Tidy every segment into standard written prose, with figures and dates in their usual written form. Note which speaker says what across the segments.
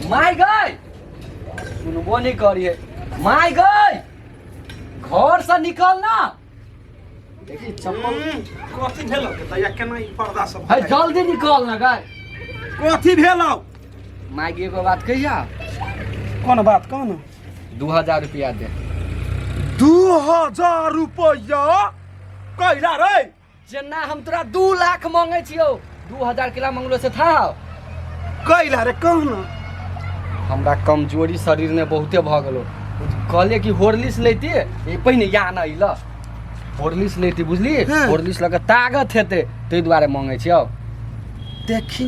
Speaker 1: माय गई सुनबो नहीं करिए माय गई घर से निकल ना देखी चप्पल।
Speaker 2: कथी भेल दैया? केना ई पर्दा सब?
Speaker 1: है, जल्दी निकल ना गई।
Speaker 2: कथी भेल?
Speaker 1: माय के एगो बात कहिया।
Speaker 2: कोन बात? कौन?
Speaker 1: 2000 रुपया दे।
Speaker 2: 2000 रुपया कैला रे?
Speaker 1: जेना हम तोरा 2 लाख मांगे छियौ, 2000 किला मंगलो से था।
Speaker 2: कैला रे, कह न।
Speaker 1: हमरा कमजोरी शरीर में बहुते भऽ गेलो। कहलिए कि होर्लिक्स लेती, ए पहिने या न अइल होर्लिक्स लेती, बुझली? होर्लिक्स लऽ कऽ ताकत हेतै, ताहि दुआरे मांगे छियौ।
Speaker 2: देखी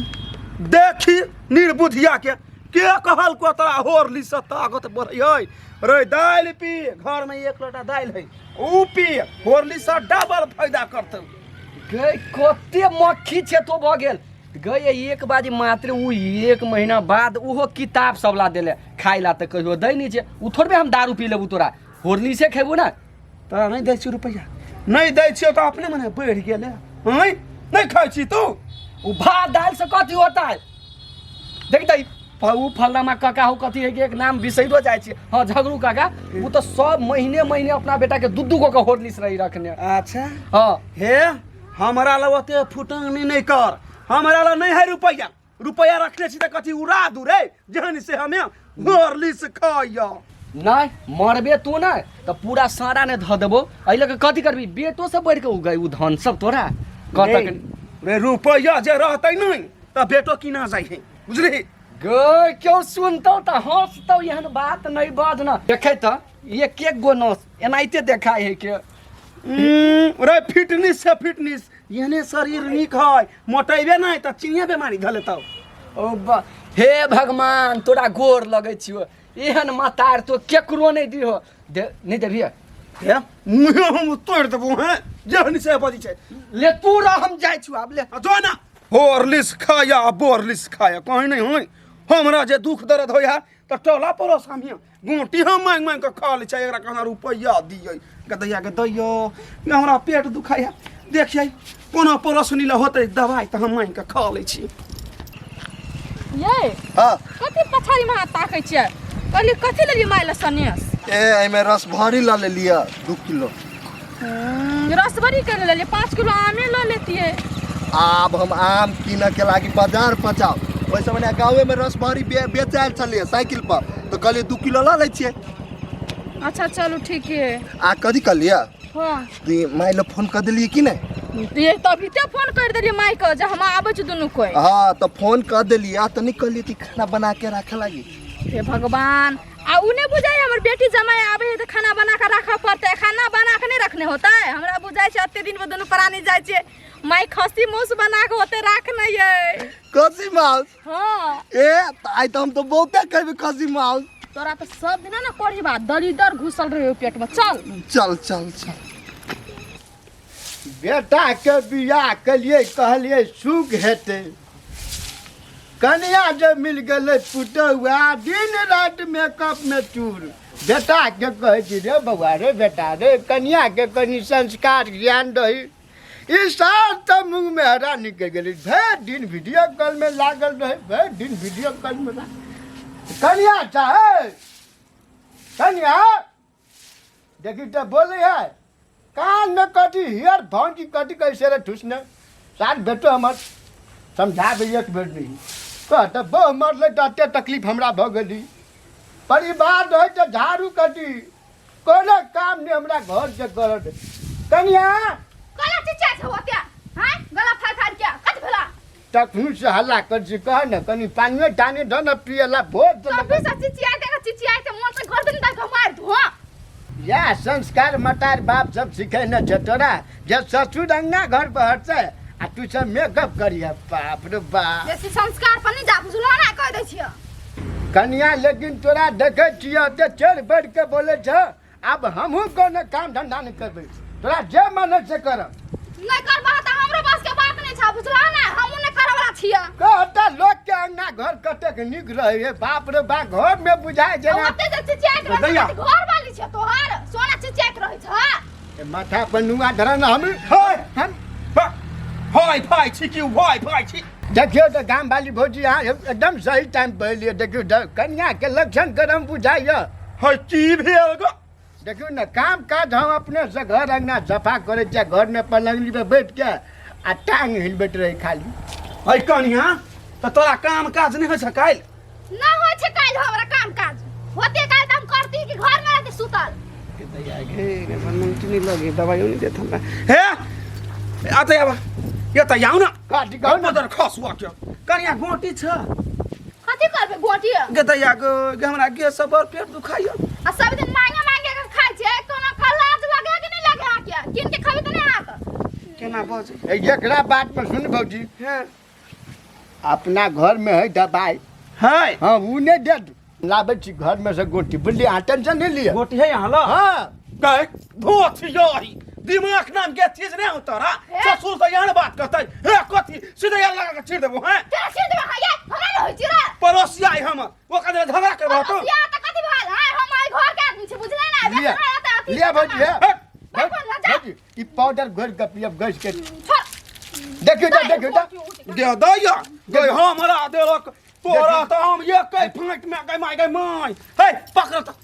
Speaker 2: देखी निर्बुधिया के, के कहल को तोरा होरली से ताकत बढ़ै रे? दालि पी, घर में एक लोटा दालि है, ऊ पी, होरली से डबल फायदा करतौ।
Speaker 1: गई कते मक्खी छै तो भऽ गेल गई। एक बाजी मात्र उ एक महीना बाद ओहो किताब सब ला देले खाइ ला, तऽ कहियो दै नहि छै। उ थोड़बे हम दारू पी लेबू, तोरा होरली से खेबू ना।
Speaker 2: तोरा नहि दै छियौ रुपैआ, नहि दै छियौ तऽ अपने मने बढ़ि गेलै। हँ, नहि खाइ छी तू?
Speaker 1: उ भात दालि से कथी होता है? देख तऽ उ फलनामा काका हो, कथी है कि एक नाम बिसैरो जाइ छै। हाँ, झगड़ू काका, उ तऽ सब महीने महीने अपना बेटा के दू दू गो के होरलिस रही रखने।
Speaker 2: अच्छा।
Speaker 1: हाँ।
Speaker 2: हे, हमरा लग ओते फुटानी नहि कर। हमरा लग नहि है रुपैआ। रुपैआ रखने छी तऽ कथी उड़ा दू रे? जहन से हमे हॉर्लिक्स खाइया।
Speaker 1: नहीं मरबे तू नहीं तऽ पूरा सारा ने धऽ देबो। एहि लऽ कऽ कथी करबी? बेटो से बढ़ि कऽ उगै उ धन सब तोरा कतऽ?
Speaker 2: रे, रुपैआ जे रहतै नहि तऽ बेटो किना जाइ है, बुझली?
Speaker 1: गै, क्यों सुनतौ तऽ हंसतौ। एहन बात नहीं बाज ना। देखे तऽ एक एक गो नस एनाहिते देखाय है के।
Speaker 2: रे, फिटनेस से फिटनेस, एहने शरीर नीक है। मोटेबे नहि तऽ चिनिया बेमारी धऽ लेतौ।
Speaker 1: ओ हे भगवान, तोरा गोर लगै छियो, एहन मतार तो केकरो नहि दिहो। दे नहि देबिहे?
Speaker 2: हे, मुँहे हम तोड़ि देबो। हैं, जेहन से बजै छै।
Speaker 1: ले तू रह, हम जाइ छियो आब, ले।
Speaker 2: आ जो ना, हॉर्लिक्स खाया, बोर्लिक्स खाया, कहीं नहीं होय। हमरा जे दुख दर्द होय है तऽ टोला पड़ोस हम गोटी हम मांगि मांगि कऽ खा लै छै। एकरा कहना रुपैआ दियै, गदैया के दैयो, हमरा पेट दुखाइ है, देखियै कोनो पड़ोसनी लए होतै दवाइ तऽ हम मांगि कऽ खा लै छी।
Speaker 3: ये।
Speaker 4: हाँ।
Speaker 3: कथी पछाड़ी में हाथ ताकै छियै? कहलियै कथी लेलियै माय लए सनेस?
Speaker 4: ए, एहिमे रसभरी लऽ लेलियै 2 किलो।
Speaker 3: रसबरी के लेलियै? 5 किलो आमे लऽ लेतियै।
Speaker 4: आब हम आम कीनऽ के लागी बाजार पचाउ? ओहि समय गाँवे में रसभरी बेच आयल छलियै साइकिल पर, तऽ कहलियै 2 किलो लऽ लै छियै।
Speaker 3: अच्छा, चलू, ठीक है।
Speaker 4: आ कथी कहलियै?
Speaker 3: हाँ।
Speaker 4: तू माय लए फोन कऽ देलियै कि नहि?
Speaker 3: ये तभी ते फोन कर देलियै माय के जे हम आबै छी दुनू कोई।
Speaker 4: हाँ, तऽ फोन कऽ देलियै आ तऽ नहि कहलियै कि खाना बना के राखऽ लागी?
Speaker 3: हे भगवान, आ उ नहि बुझाइ हमर बेटी जमाई आबै है तऽ खाना बना के राखऽ पड़तै? खाना बना के नहि रखने होतै? हमरा बुझाइ छै एते दिन पर दुनू प्राणी जाइ छियै, माय खस्सी मांस बना के होते राखने ये।
Speaker 4: खस्सी मांस?
Speaker 3: हाँ।
Speaker 4: ए, तऽ आइ तऽ हम तऽ बहुते खेबै खस्सी मांस।
Speaker 3: तोरा तऽ सब दिना ने कोढ़ी बात दलिदर घुसल रहे पेट में। चल।
Speaker 4: चल चल चल।
Speaker 5: बेटाके बियाह केलियै, कहलियै सुख हेतै। कनिया जे मिल गेलै पुतहुआ, दिन राति मेकअपमे चूर। बेटाके कहै छी, रे बौआ, रे बेटा रे, कनियाके कनि संस्कार ज्ञान दही। ई साल तऽ मुँहमे हरा निकलि गेलै। भरि दिन वीडियो कॉलमे लागल रहै, भरि दिन वीडियो कॉलमे लागल। कनिया चाहे कनिया देखी तऽ बोलै है कानमे कथी हियर भौजी कथी कैसे रे ठुसने सार। बेटो हमर समझाबै एक बेर नहि। कह तऽ, बहु मरलै तऽ एते तकलीफ हमरा भऽ गेली। परिवार रहै तऽ झाड़ू कटी, कोनो काम नहि हमरा घरके करऽ दे। कनिया!
Speaker 3: कला चिचिया छौ ओते? हैं, गला फाड़ फाड़ के कथी भेला?
Speaker 5: तखन से हल्ला कर छी, कह ने कनि पानियो तानी दऽ ने पियला भोज।
Speaker 3: तभी से चिचिया दे, चिचिया के मन से गर्दन दे के मार धो।
Speaker 5: इएह संस्कार मतार बाप सब सिखेने छै तोरा, जे ससुर अंगना घर बहरतै आ तू सब मेकअप करिह। बाप रे बाप!
Speaker 3: बेसी संस्कार पर नहीं जा, बुझलो ना? कह दै छियो।
Speaker 5: कनिया, लेकिन तोरा देखै छियै एते चढ़ बढ़ के बोलै छ। आब हमहूँ कोनो काम धंधा नहि करबै, तोरा जे मन है से करब।
Speaker 3: नहीं करबा त हमरो बस के बात नहीं छ, बुझलो ना? हमहूँ नहीं करे वाला छियै।
Speaker 5: कहता लोक के अंगना घर कतेक नीक रहै है। बाप रे बाप, घर में बुझाय जेना
Speaker 3: ओते जे चिचियाइत रहै
Speaker 2: दैया।
Speaker 3: छै, घर वाली छै तोहर, सोना चिचियाइत रहै छ।
Speaker 5: ए, माथा पर नुआ धरन हम
Speaker 2: हाय
Speaker 5: हम
Speaker 2: हाय फाय छी कि हाय फाय छी?
Speaker 5: देखियौ तऽ गाम वाली भौजी अहाँ एकदम सही टाइम पर एलियै। देखियौ कनियाके लक्षण गरम बुझाइए।
Speaker 2: है की भेल गो?
Speaker 5: देखियौ ने, काम काज हम अपनेसँ घर अङ्गना सफा करै छियै, घरमे पलङ्गली पर बैठ के आ टांग हिलबैत रहै खाली।
Speaker 2: है कनिया, तऽ तोरा काम काज नहि होइ छै काल्हि?
Speaker 3: ना होइ छै काल्हि हमरा काम काज। होते काल्हि तऽ हम करती कि घर में रहती सुतल।
Speaker 2: दैया गे गे नहीं लगे दवाइयो नहीं देत हमरा। हे आते आबा, ये त आउ न।
Speaker 5: काटी कहू ने।
Speaker 2: मदर खसुआ के कनिया गोटी छ।
Speaker 3: कथी करबे गोटी?
Speaker 2: गे दैया गे गे, हमरा गे सब बड़ पेट दुखाइयो।
Speaker 3: आ सब दिन मांगे मांगे के खाइ छै, कोनो का लाज लगे कि नहीं लगे अहाँ के? किन के खाबे त नहीं अहाँ के।
Speaker 2: केना बजे
Speaker 5: एकरा बात में सुन भौजी,
Speaker 2: हैं
Speaker 5: अपना घर में है दवाई।
Speaker 2: है
Speaker 5: हाँ, उ नहीं दे लाबै छी घर में से गोटी, बुझलियै? अहाँ टेंशन नहीं लिअ।
Speaker 2: गोटी है यहाँ ल।
Speaker 5: हाँ।
Speaker 2: गए धोती यही दिमाग नाम के चीज नहीं होता रहा। ससुर से यहाँ बात करते हे कथी सीधे यहाँ लगा के चीर देबो हैं।
Speaker 3: केना चीर देबो? हाँ, ये हमरा नहीं होइ छी रे।
Speaker 2: पड़ोसिया है हमर, वो कदे झगड़ा करबो तो।
Speaker 3: पड़ोसिया त कथी भेल? हाय, हम आई घर के आदमी छी, बुझले ना?
Speaker 5: लिअ।
Speaker 3: बेटा आया त अथी
Speaker 5: लिअ भौजी, लिअ।
Speaker 2: हट।
Speaker 3: बैठ ना, जा।
Speaker 5: भौजी, ई पाउडर घोरि के पियब गैस के।
Speaker 3: छोड़।
Speaker 5: देखियौ तऽ, देखियौ तऽ।
Speaker 2: दे दैया गई हमरा देलक तोरा तो हम एक फाँट में गई माय गई माय। हे पकड़ त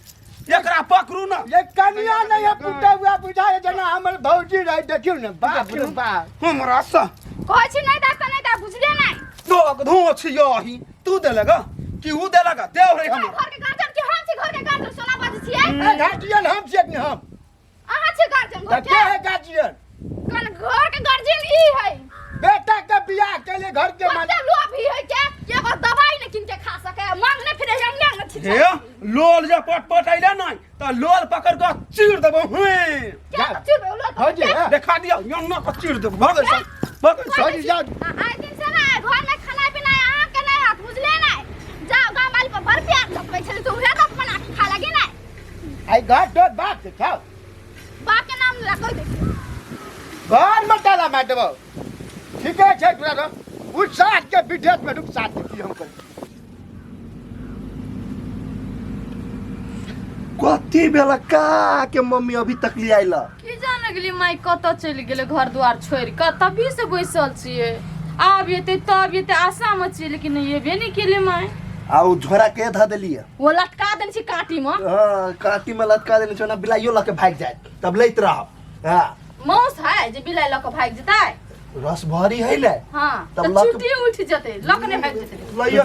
Speaker 2: एकरा पकड़ू ना।
Speaker 5: ये कनिया नहीं है पुता हुआ बुझाए जना हमर भौजी रहे। देखियौ ने, बाप रे बाप।
Speaker 2: हमरा से
Speaker 3: कहै छी नहीं दा त नहीं दा, बुझले नहीं?
Speaker 2: दोग धोछ यही तू देलक कि ऊ देलक देव रे हमर।
Speaker 3: घर के गार्जियन के हम छी, घर के गार्जियन सोना बाजै छियै।
Speaker 5: ए, गार्जियन हम छियै कि हम?
Speaker 3: अहाँ छी गार्जियन घर
Speaker 5: तऽ
Speaker 3: के?
Speaker 5: के है गार्जियन?
Speaker 3: कन घर के गार्जियन ई है।
Speaker 5: बेटा के बियाह के लिए घर के मालिक।
Speaker 3: कते लोभ ही है के कि एगो दवाई नहीं किन के खा सके, मांग नहीं फिरे हम नहीं छी।
Speaker 2: हे लोल जे पट पट अइले नहीं त लोल पकड़ के चीर देबो। हे
Speaker 3: क्या चीर देबो लोल?
Speaker 5: भौजी, हे।
Speaker 2: देखा दियो यन्ना के चीर देबो। भगै सब भगै सब।
Speaker 5: भौजी, जाउ।
Speaker 3: आइ दिन से ना घर में खाना पीना अहाँ के नहीं हाथ, बुझले नहीं? जाओ गांव वाली पर बड़ प्यार झपकै छलै तऽ उहे तऽ बना के खा लगी नहीं।
Speaker 5: आई घर तोर बाप के छौ।
Speaker 3: बाप के नाम ला कहि दै छियै।
Speaker 5: घर में ताला मारि देबौ। ठीके छै तोरा तो। उठ साथ के विदेश में रुक साथ की हम करी।
Speaker 4: कथी भेल का के मम्मी अभी तक ले आइला?
Speaker 3: की जाने गेली माई कतऽ चलि गेलै घर द्वार छोड़ि कऽ, तभी से बैसल छियै। आब एतै तब एतै आशा मे छियै, लेकिन एबे नहि केलै माई।
Speaker 4: आ उ झोरा के धऽ देलियै?
Speaker 3: वो लटका देने छी काटी में।
Speaker 4: हाँ, काटी में लटका देने छौ ना, बिलाइयो लऽ के भागि जायत तब लैत रहब। हाँ।
Speaker 3: मौस है जे बिलाई लऽ के भागि जेतै?
Speaker 4: रस भरी है ने।
Speaker 3: हाँ,
Speaker 4: तब
Speaker 3: तऽ
Speaker 4: लऽ के-
Speaker 3: चुटी उठि जेतै, लऽ के नहि भागि जेतै।
Speaker 4: लइयो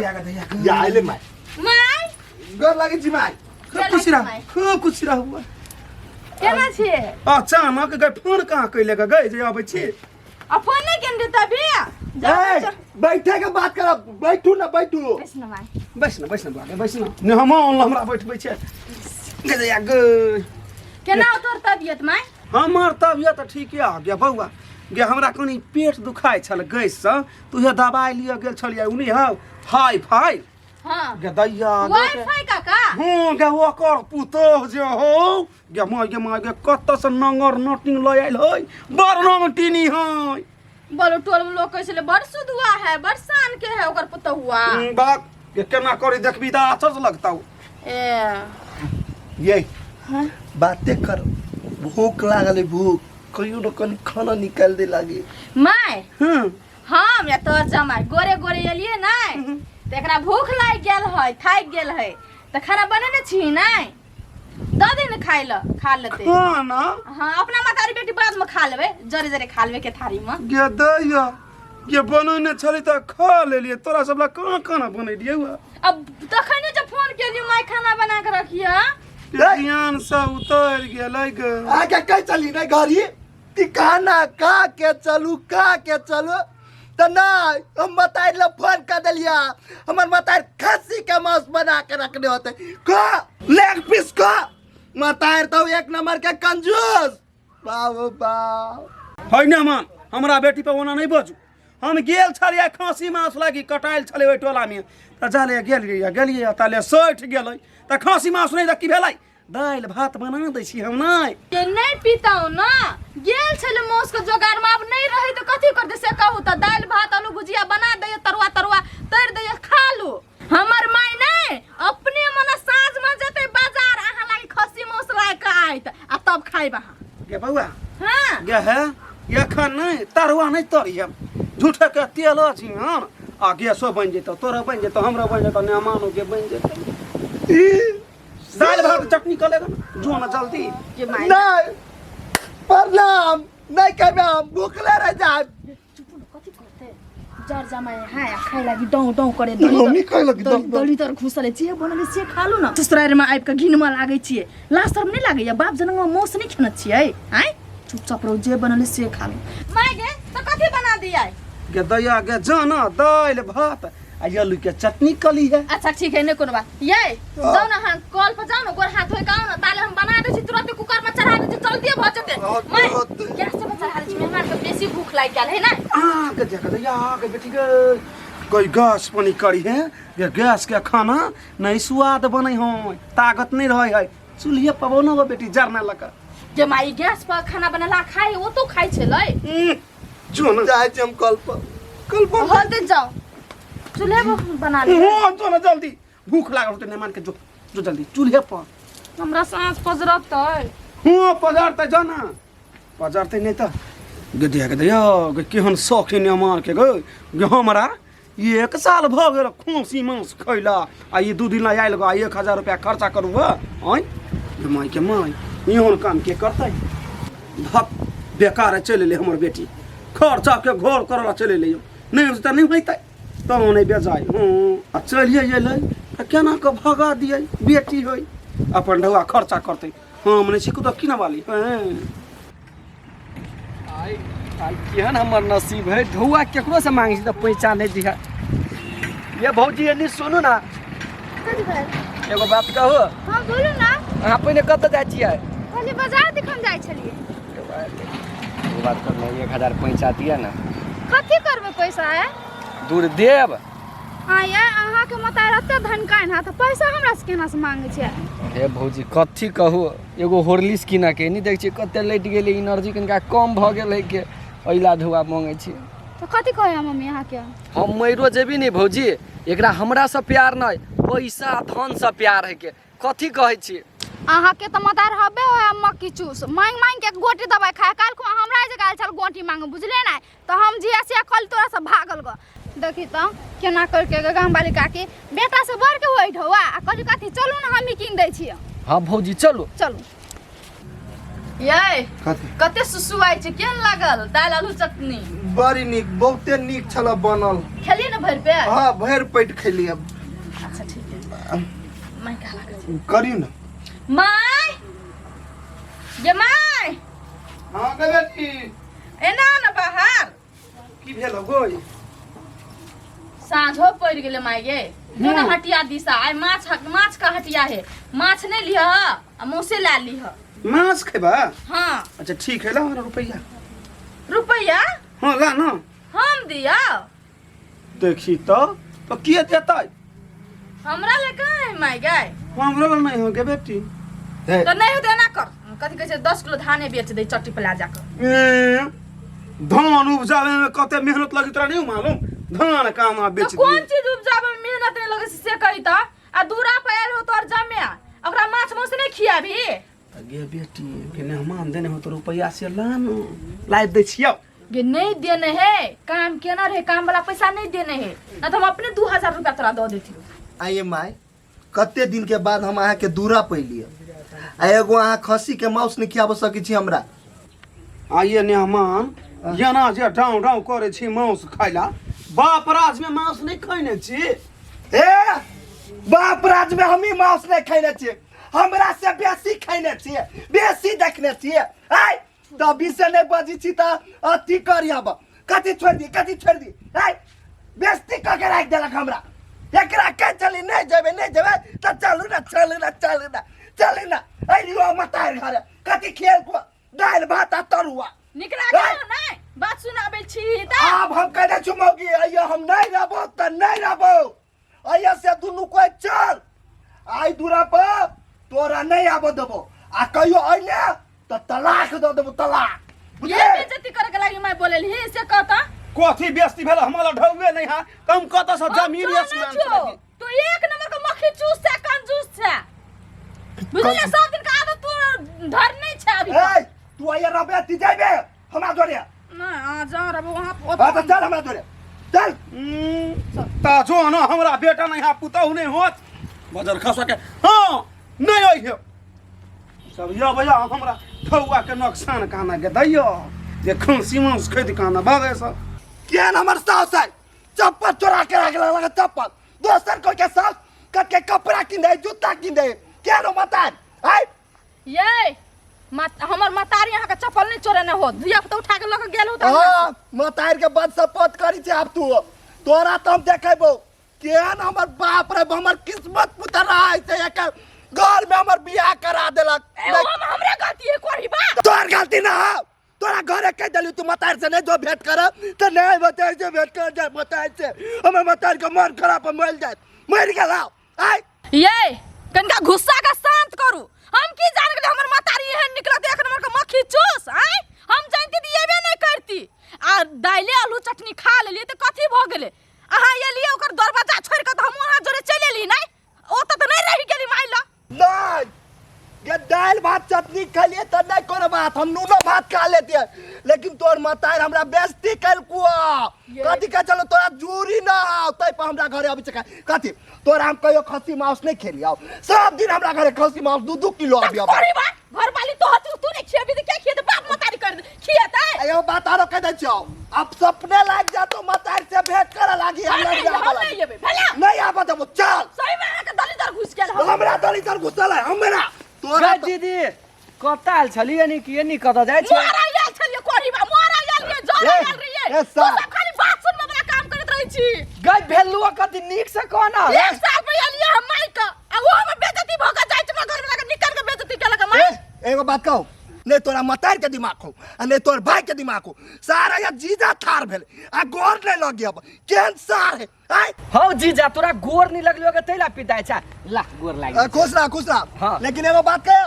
Speaker 4: या आइले माय।
Speaker 3: माय
Speaker 4: गोर लागै छी माय।
Speaker 2: खूब खुशी रह, खूब खुशी रह बुआ।
Speaker 3: केना छियै?
Speaker 2: अचानक गए फोन कहाँ कैले गए जे अबै छी?
Speaker 3: आ फोन नहि केने रही तभी।
Speaker 4: ए, बैठे के बात करब, बैठू ना बैठू।
Speaker 3: बैस न माय।
Speaker 2: बैस न, बैस न बुआ, बैस न। ने हम हमरा बैठबै छै। गे दैया गे।
Speaker 3: केना हो तोहर तबियत माय?
Speaker 2: हमर तबियत तऽ ठीके आ गया बौआ। गे हमरा कनी पेट दुखाइ छल गैससँ, तऽ उहे दबाइ लिअ गेल छलियै उ नहि हौ हाई फाई।
Speaker 3: हाँ।
Speaker 2: गे दैया गे।
Speaker 3: वाईफाई काका।
Speaker 2: हूँ गे, ओकर पुतोह जे हौ गे माय गे माय गे, कतऽसँ नंगर नटिंग लऽ आयल है, बड़ नंगटिनी है।
Speaker 3: बोलो टोल में लोग कहै छलै बड़ सुधुआ है, बड़ शान के है ओकर पुतहुआ।
Speaker 2: बाप गे केना करी देखबी तऽ आश्चर्य लगतौ।
Speaker 3: ए
Speaker 4: ये बाते कर, भूख लागल है भूख, कहियो न कनी खाना निकाल दे लागे।
Speaker 3: My
Speaker 2: हूँ।
Speaker 3: हम या तोर जमाई गोरे गोरे एलिए नै तऽ एकरा भूख लागि गेल है, थाकि गेल है, तऽ खाना बनेने छी नै? दऽ दे ने खाइ लए, खा लेतै।
Speaker 2: खाना?
Speaker 3: हाँ, अपना मतारी बेटी बाद में खा लेबै, जरे जरे खा लेबै के थारी में।
Speaker 2: गे दैया गे, बनेने छली तऽ खा लेलियै, तोरा सब लए कहाँ खाना बनेलियै हुआ?
Speaker 3: अब तखने जे फोन केलियै माय खाना बना के रखिए।
Speaker 2: ध्यान से उतर गेलै गे।
Speaker 4: आगे कह चली नहीं घरी कि खाना खा के चलू, खा के चलू तऽ नहीं हम मतारी ला फोन कर देलिया, हमर मतारी खस्सी के मांस बना के रखने होते, खा लेग पीस खा। मतारी तो एक नंबर के कंजूस। बाबू बाप।
Speaker 2: है ने मान, हमरा बेटी पर ओना नहीं बजू। हम गेल छलियै खाँसी मांस लागी कटायल छलै ओहि टोलामे, तऽ जाले गेलियै गेलियै ताले सठि गेलै तऽ खाँसी मांस नहि तऽ की भेलै, दालि भात बना दै छी हम नहि।
Speaker 3: के नहि पीतौ न, गेल छलै मौस के जोगाड़ में, आब नहि रहै तऽ कथी करतै से कहू तऽ? दालि भात आलू भुजिया बना दैए, तरुआ तरुआ तरि दैए, खा लू। हमर माय नहि अपने मने साँझ में जेतै बाजार, अहाँ लागि खस्सी मौस लाय के आयत आ तब खाइब अहाँ।
Speaker 2: गे बौआ।
Speaker 3: हाँ।
Speaker 2: गे हे एखन नहि तरुआ नहि तरी हम, झूठे के तेल अछि हम आ गैसो बनि जेतौ, तोरो बनि जेतौ, हमरो बनि जेतौ, मेहमानो के बनि जेतौ। दालि भात चटनी कऽ लेगा ना, जो ना जल्दी।
Speaker 3: के माय
Speaker 4: नहीं, प्रणाम नहीं कहबे, हम भूखले रह जाए।
Speaker 3: चुप न, कथी करते जर जमाए हाँ आ खाइ लागि डौ डौ करे।
Speaker 4: मम्मी खाइ लागि डौ डौ।
Speaker 3: दली तर घुसले जे बनले से खालू न। ससुरारिमे आबि कऽ घिनमा लागै छियै, लाज शरम नहि लागैया? बाप जनममे मासु नहि खेने छियै? आँय, चुपचाप रहू, जे बनले से खालू। माय गे, तऽ कथी बना दियै?
Speaker 2: गे दैया गे, जाना दालि भात आ आलू के चटनी कली है।
Speaker 3: अच्छा ठीक है, नहीं कोनो बात। ये जाओ ना, हाँ कल पर जाओ ना, गोर हाथ धोइ के आओ ना, ताले हम बना दै छी, तुरंत कुकर में चढ़ा दै छी, जल्दी भ जेतै।
Speaker 4: हाँ,
Speaker 3: माय
Speaker 4: तुरंत।
Speaker 3: गैस पर चढ़ा दै छी, मेहमान के बेसी भूख लागि गेल है ना।
Speaker 2: आ गे देख दैया गे बेटी गे, कोई गैस पानी करी है गे, गैस के खाना नहीं स्वाद बनै हो, ताकत नहीं रहे है। चूल्हे पर बनो गो बेटी, जरना लगा।
Speaker 3: जे माई गैस पर खाना बनेला खाइ, ओ तो खाइ छलै।
Speaker 2: जो ना।
Speaker 4: जाए छी हम कल पर, कल पर।
Speaker 3: होते जाओ, चूल्हे पर बना ले।
Speaker 2: हो जो ना जल्दी, भूख लागल होतै मेहमान के, जो जो जल्दी चूल्हे पर।
Speaker 3: हमरा साँस पजरतै।
Speaker 2: हुँ पजरतै, जो ना पजरतै नहीं तऽ गे दिया गे दैया गे, केहन शौक है मेहमान के गे। गे हमरा एक साल भऽ गेल खोसी मांस खैला, आ ई 2 दिन ला आयल गो, आ 1000 रुपया खर्चा करू गो। आँय गे माय के माय, एहन काम के करतै? धक बेकार चलि एलै हमर बेटी, खर्चा के घर करऽ ला चलि एलै। नहि होतै तऽ नहि होइतै, तब नहि बेजाय। हँ आ चलिए एलै तऽ केना कऽ भगा दियै? बेटी होइ अपन ढौआ खर्चा करतै, हम नहि छी कतऽ कीनऽ वाली। हँ
Speaker 1: आइ आइ केहन हमर नसीब है, ढौआ केकरो से मांगे छी तऽ पैसा नहि दिहा। ये भौजी एनी सुनू ना।
Speaker 6: कथी भेल?
Speaker 1: एगो बात कहू?
Speaker 6: हाँ बोलू ना।
Speaker 1: अहाँ पहिने कतऽ जाइ छियै?
Speaker 6: कहली बाजार दिखन जाइ छलियै।
Speaker 1: एगो बात कहू, 1000 पैसा दिअ ने।
Speaker 6: कथी करबै पैसा है?
Speaker 1: दूर देब।
Speaker 6: हाँ ये अहाँके मतार एते धनकाइन है तऽ पैसा हमरा से केना से मांगे छियै?
Speaker 1: हे भौजी कथी कहू, एगो हॉर्लिक्स किनऽ के नहि देख छियै कते लटि गेलै, एनर्जी कनिका कम भऽ गेल है के एहि ला ढौआ मांगै छी।
Speaker 6: तऽ कथी कहै मम्मी अहाँके?
Speaker 1: हम मरियो जेबी नहीं भौजी, एकरा हमरा से प्यार नहीं, पैसा धन से प्यार है के कथी कहै छी?
Speaker 6: अहाँके तऽ मतार हबे हो मक्की चूस, मांग मांग के गोटी दवाई खाए। काल्हि खुमा हमरा जे गाल छल गोटी मांग, बुझले नहीं तऽ हम जिया सिया कल तोरा से भागल गो। देखी तऽ केना करके गाम वाली काकी बेटा से बढ़ के होई ढौआ, आ कहली कथी चलू ना हमही कीन दै छियै।
Speaker 1: हाँ भौजी चलू।
Speaker 6: चलू।
Speaker 3: ये
Speaker 4: कथी?
Speaker 3: कते सुसुआइ छै, केहन लागल दालि आलू चटनी?
Speaker 4: बड़ी नीक, बहुते नीक छल बनल।
Speaker 3: खेलिए ने भरि पेट?
Speaker 4: हाँ भरि पेट खेलिए।
Speaker 3: अच्छा ठीक है, माय कहा लागल छै।
Speaker 4: करियौ ना।
Speaker 3: माय गे माय।
Speaker 2: हाँ गे बेटी।
Speaker 3: एना न बाहर।
Speaker 2: की भेल गो?
Speaker 3: साँझो पड़ि गेलै माय गे, जो ना हटिया दिशा, आइ माछ माछ का हटिया है, माछ नहीं लिह आ मौसे ला लिह।
Speaker 2: माछ खेबा?
Speaker 3: हाँ।
Speaker 2: अच्छा ठीक है, ला हमरा रुपैया।
Speaker 3: रुपैया?
Speaker 2: हाँ ला ना।
Speaker 3: हम दिया?
Speaker 2: देखी तो किए देतै?
Speaker 3: हमरा ले कहाँ है माय गे?
Speaker 2: हमरा लग नहीं हो गे बेटी।
Speaker 3: तो नहीं होते एना कर, कथी कहै छै 10 किलो धाने बेच दे चट्टी पर ला जाकर।
Speaker 2: ए, धान उपजावे में कते मेहनत लगी तोरा नहीं मालूम? धान काम आ बेच
Speaker 3: तो कौन
Speaker 2: दिए।
Speaker 3: चीज उपजावे में मेहनत नहीं लगे से कही त, आ दूरा पर आयल हो तोर जमे ओकरा माछ मांस नहीं खियाबी?
Speaker 2: गे बेटी के मेहमान देने हो तो रुपैया से लान लाइव दै छियौ।
Speaker 3: गे नहीं देने है, काम केना रहे, काम वाला पैसा नहीं देने है ना तो हम अपने 2000 रुपया तोरा दऽ देतियो।
Speaker 4: आइए माय, कते दिन के बाद हम अहाँके दूरा पैलियै, आ एगो अहाँ खस्सी के माउस नहि खियाबऽ सकै छी हमरा।
Speaker 2: आइए मेहमान जेना जे डाँव डाँव करै छी मांस खाइला, बाप राज में मांस नहीं खैने छी।
Speaker 4: ए बाप राज में हमही मांस नहीं खैने छियै, हमरा से बेसी खैने छियै, बेसी देखने छियै। आइ तभी से नहीं बजै छी तऽ अथी करियब, कथी छोड़ि दी, कथी छोड़ि दी। आइ बेस्ती कऽ के राखि देलक हमरा। एकरा के चली नहीं जेबै, नहीं जेबै तऽ चलू ना, चलू ना, चलू ना, चलू ना। अइलियो मतार घरे कथी खेल को दालि भात आ तरुआ
Speaker 3: निक लागल नहीं बात सुनाबै छी तऽ?
Speaker 4: आब हम कह दै छी मौगी, अइयो हम नहीं रहबो तऽ नहीं रहबो, अइयो से दुनू कोई चल आइ दूरा पर तोरा नहीं आबऽ देबो, आ कहियो अइले तऽ तलाक दऽ देबो, तलाक।
Speaker 3: ये
Speaker 4: बुझले?
Speaker 3: बेइज्जती करे के लागी मैं बोलेली ही से कहता।
Speaker 2: कथी बेइज्जती भेल? हमरा ढौवे नहीं है कम कत से जमीन
Speaker 3: हम
Speaker 2: आसमान
Speaker 3: जानै छौ,
Speaker 2: से।
Speaker 3: तू एक नंबर के मक्खी चूस छै, कंजूस छै, बुझलियै? सब दिन के आदत तू धर नहीं छै अभी तक।
Speaker 4: ए तू आइए रहबे ती जाइबे हमरा जोरे?
Speaker 3: नहीं, आ जा रहबो वहाँ।
Speaker 4: हाँ तऽ चल हमरा जोरे। चल।
Speaker 2: ता जो न हमरा बेटा नहीं हा पुतहु नहीं होत बजर खसा के। हाँ नहीं अइहे सब यो भैया, हमरा ठौआ के नुकसान काना के दैयो जे खसी मांस खैत काना भागे सब।
Speaker 4: केहन हमर साउस है, चप्पल चोरा के राख लगा, चप्पल दोसर कोई के साउस कट के कपड़ा किन दे, जूता किन दे, केहन मतार आय।
Speaker 3: ये मत, हमर मतारी अहाँ के चप्पल नहीं चोरेने हो, धिया पुता उठा के लऽ के गेल हो।
Speaker 4: हाँ, मतार के बद सपोर्ट करी छे। आब तू तोरा तो हम देखेबो केहन हमर बाप रे, हमर किस्मत पुतर रहा है, एकर घर में हमर बियाह करा देलक।
Speaker 3: ए, ओ हमरे गलती है कोरी बा।
Speaker 4: तोहर गलती ना हो, तोरा घरे कह देली तू मतार से नहीं जो भेंट कर तो नहीं मतार से भेंट कर जाए, मतार से हमर मतार के मन खराब मर जाए, मर गेला आय।
Speaker 3: ये कनिका गुस्सा का शांत करू, हम की जान गेलै हमर मतारी एहन निकलत एक नंबर के मक्खी चूस। आय हम जानती त एबे नहीं करती, आ दाइले आलू चटनी खा लेलियै त कथी भ गेलै? अहाँ एलियै ओकर दरवाजा छोड़ि कऽ तऽ हम अहाँ जोरे चलि एली, नहि ओतऽ तऽ नहि रहि गेली माइ लग।
Speaker 4: नहीं ये दालि भात चटनी खेलिए तऽ नहीं कोनो बात, हम नूनो भात खा लेते, लेकिन तोर मतार हमरा बेइज्जती केलको। कथी कह चलो तोरा जूरी ना हो तै पर हमरा घरे अबै छै कथी? तोरा हम कहियो खस्सी मांस नहीं खेलियो, सब दिन हमरा घरे खस्सी मांस 2-2 किलो आबि।
Speaker 3: अरे बा घर वाली तो हती, तू नहीं खिएबी त के खिएते? बाप मतारी कर दे खिएते।
Speaker 4: एगो बात आरो कह दै छियौ, अब सपने लाग जा तो मतार से भेंट करे लागी, हम
Speaker 3: नहीं
Speaker 4: नहीं आबऽ
Speaker 3: हम
Speaker 4: लागी।
Speaker 3: नहीं एबै भेला,
Speaker 4: नहीं आबऽ देबो, चल।
Speaker 3: सही में अहाँ के दलिदर घुस गेल हम।
Speaker 4: हमरा दलिदर घुसल है हमरा तोरा
Speaker 1: गै दीदी कतऽ आयल छलियै नी कि एनी कतऽ जाइ छै?
Speaker 3: मोरा आयल छलियै कोरी बा, मोरा आयल रहियै, जर
Speaker 4: ए,
Speaker 3: आयल रहियै।
Speaker 4: ए,
Speaker 3: तू
Speaker 4: सार।
Speaker 3: सब खाली बात सुनबे वाला काम करैत रहै छी।
Speaker 1: गै भेलुआ कथी नीक से कह ना।
Speaker 3: एक साल पे एलियै हम माई के, आ वो हमर बेइज्जती भऽ के जाइ छै, हमरा घर वाला के निकल के बेइज्जती केलक माई।
Speaker 4: ए, एगो बात कहू, नहीं तोरा मतार के दिमाग हो आ नहीं तोर भाई के दिमाग हो, सारा या जीजा थार भेल आ गोर नहीं लगी, अब केहन सार है आय।
Speaker 1: हौ जीजा तोरा गोर नहीं लगलो के तैला पिताइ छ, ला गोर लागि।
Speaker 4: खुश रह, खुश रह।
Speaker 1: हाँ।
Speaker 4: लेकिन एगो बात कह,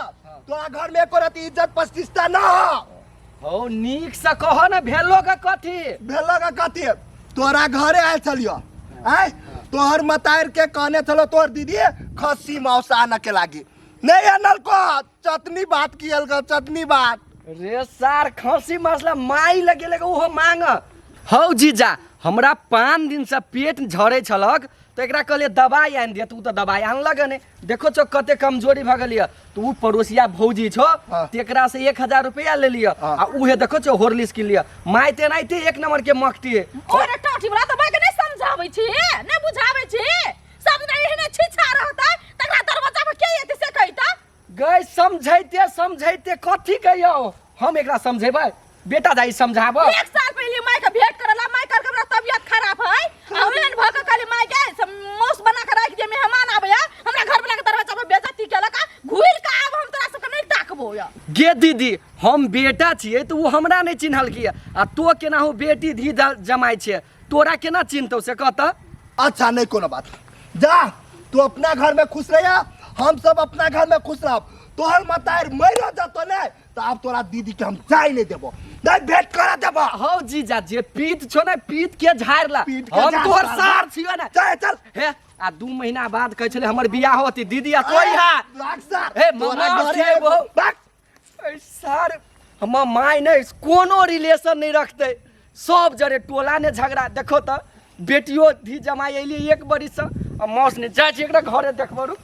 Speaker 4: तोरा घर में एको रति इज्जत प्रतिष्ठा ना हो।
Speaker 1: हौ नीक से कह ना, भेलो के कथी?
Speaker 4: भेलो के कथी? तोरा घरे आयल छलियो आय, तोहर मतार के कहने छलो तोहर दीदी खस्सी मांस आने के लागी, नहीं आनल को चटनी भात कियल गो चटनी भात।
Speaker 1: रे सार खसी मसला माई लगे लगे ओहो मांग। हौ जीजा हमरा 5 दिन से पेट झरे छलक तो एकरा कहलिए दवाई आनि दिअ, त उ त दवाई आनलक ने, देखो छो कते कमजोरी भऽ गेल यऽ। तो उ पड़ोसिया भौजी छो तेकरा से 1000 रुपया ले लिअ आ उहे देखो छो हॉर्लिक्स किन लिअ, माय ते एनाहिते एक नंबर के मखटी है।
Speaker 3: ओरे टाटी वाला तो माय के नहीं समझाबै छी, नहीं बुझाबै छी, सब दिन एहने छिछा रहतै तकरा दरवाजा पर के एतै से कहिता।
Speaker 1: गै समझैते समझैते कथी कहियौ, हम एकरा समझेबै बेटा जाई समझाब।
Speaker 3: एक साल पहले माय के भेंट करला, माय कहलक हमरा तबियत खराब है, आ ओहन भ के कहली माय के सब मौस बना के राखि दे, मेहमान आबैया, हमरा घर वाला के दरवाजा पर बेइज्जती केलक, घुरि के आब हम तोरा सबके नहीं ताकबो या।
Speaker 1: गे दीदी हम बेटा छियै तऽ ओ हमरा नहीं चिन्हलकै, आ तो केनाहु बेटी धी जमाइ छै, तोरा केना चिन्हतौ से कह तऽ।
Speaker 4: अच्छा नहीं कोनो बात, जा तू अपना घर में खुश रहिया, हम सब अपना घर में खुश रहब। तोहर मतार मरि जतो ने तो आब तोरा दीदी के हम जाय नहीं देबो, नहीं भेंट करा देबो।
Speaker 1: हौ जीजा जे पीत छो ने पीत के झाड़ ला,
Speaker 4: पीत के
Speaker 1: हम
Speaker 4: झाड़
Speaker 1: तोहर
Speaker 4: ला।
Speaker 1: सार छियो ने।
Speaker 4: चल चल।
Speaker 1: हे आ 2 महीना बाद कहै छलै हमर बियाह होती दीदी आ तोई हा।
Speaker 4: भाग सार।
Speaker 1: हे,
Speaker 4: तोरा
Speaker 1: ममा
Speaker 4: घरे
Speaker 1: छियै बहु।
Speaker 4: भाग।
Speaker 1: ऐ सार हमर माय ने कोनो रिलेशन नहीं रखते, सब जरे टोला ने झगड़ा। देखो तऽ बेटियो धी जमाई एली 1 बरिस से आ मौस ने जाइ छै एकरा घरे देखबो रुक।